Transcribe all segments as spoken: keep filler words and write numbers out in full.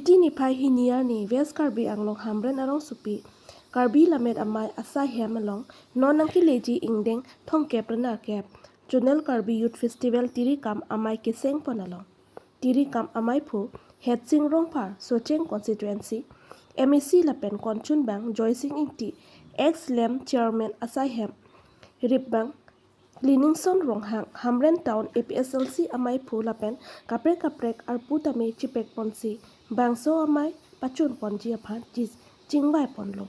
Chiti niphai hini arni West Karbi Anglong Hamren arongsopi Karbi Lammet Amei asaihem along non nangkeleji ingdeng thomkep ra nerkep Zonal Karbi Youth Festival Tirikam Amei kesengpon along Tirikam ameiphu Hetsing Rongphar, Socheng Constituency M A C lapen konchunbang Joysing Ingti, ex LAMP Chairman asaihem, ripbang Kleningson Ronghang, Hamren Town A P H L C ameiphu lapen kaprek kaprek arpu tame chipekponsi bangso amei pachunponji aphan chis chingvaiponlo.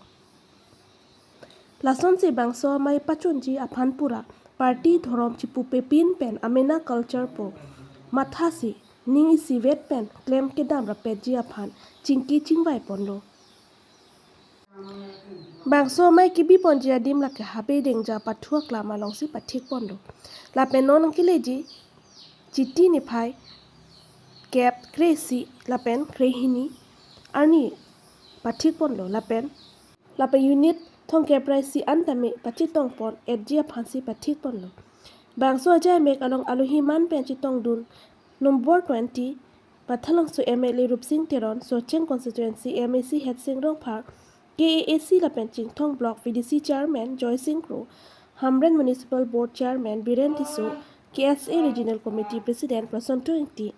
Lasonsi bangso amei pachunji aphan pura party dhorom chipupepin pen amena culture pu mathasi ning isivet pen klem kedam rapetji aphan chingki chingvaiponlo. Bangso amei kebiponji adim lake Habe Dengja pathu aklam alongsi pathikponlo. Lapen non nangkeleji Chiti niphai kep kre-isi lapen kre-hini arni pathikponlo lapen lapen unit thomkep ra isi an tame pachetongpon-etji aphansi pathikponlo. Bangso ajai mek along alohi man pen chetongdun number twenty Pathalangso M L A Rupsing Teron, Socheng Constituency M A C Hetsing Rongphar, K A A C lapen Chinthong Block V D C Chairman Joysing Kro, Hamren Municipal Board Chairman Biren Tisso, K S A Regional Committee President Prasanto Ingti,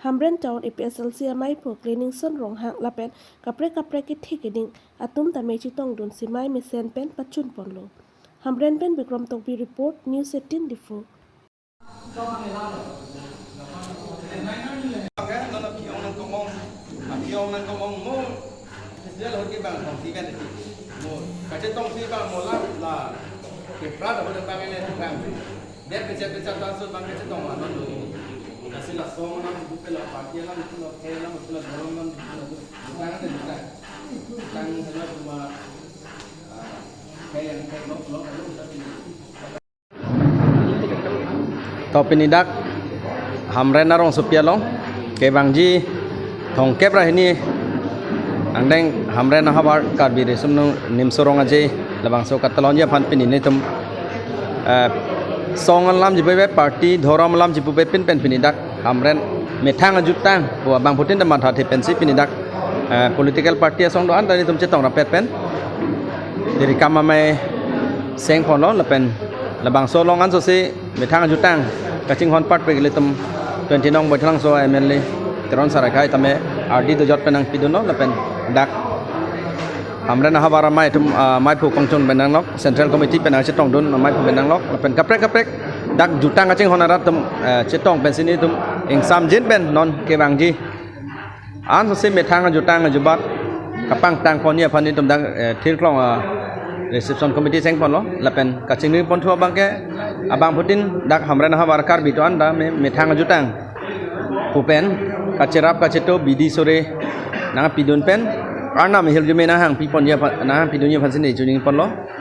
Hamren Town A P H L C ameiphu Kleningson Ronghang lapen kaprek kaprek kethe keding atum tame chetongdunsi mei mesen pen pachunponlo. Hamren pen Bikram Tokbi report, News eighteen Diphu. Bang ke, non api-ong nangkong-ong, api-ong nangkong-ong mo, festival ahut ke bang tongsi kan ati mo, kachetongsi bang mo la la, kepra dak bang ele bang, biar kecil kecil tansu bang kachetong la non lo, kasi la song nang bupe la party nang bupe la khe nang bupe la dorong nang bupe la bang ada bang, bang ada cuma, ah, kayak yang kayak lo lo lo tapi To pini dak Hamren arongsopi along kevangji thomkep ra hini angdeng Hamren ahavar Karbi Riso Nimso Rong Aje labangso katalonji aphan pini netum, eh, song alam chipupe, party dhorom alam chipupe pin pen pini dak Hamren methang ajutang pu abangphutin ta mathathe pensi pini dak, eh, political party asong do-an ta netum chetong rapet pen Tirikam amei sengponlo lapen labangso along ansose methang ajutang kachinghon part pe ilitum twenty nong Baithalangso M L A Teron Sarakhai tame ardi dojot pen nangpidunlo lapen dak Hamren ahavar amei atum, ah, meiphu kongchun pen nanglok, Central Committee pen nangchetongdun meiphu pen nanglok lapen kaprek kaprek dak jutang kachinghon arat atum, eh, chetong pensi netum ingsamjin pen non kevangji ansose methang ajutang ajubat kapangtangponji aphan netum dak, eh, thirklong, ah, reception committee sengponlo lapen kachiningponthu abang ke abangphutin dak Hamren ahavar Karbi do-an ta me methang ajutang pu pen kacherap kacheto bidi sore nangpidun pen Arnam ahirjume nanghangpiponji aphan, nanghangpidunji aphansi ne chiningponlo.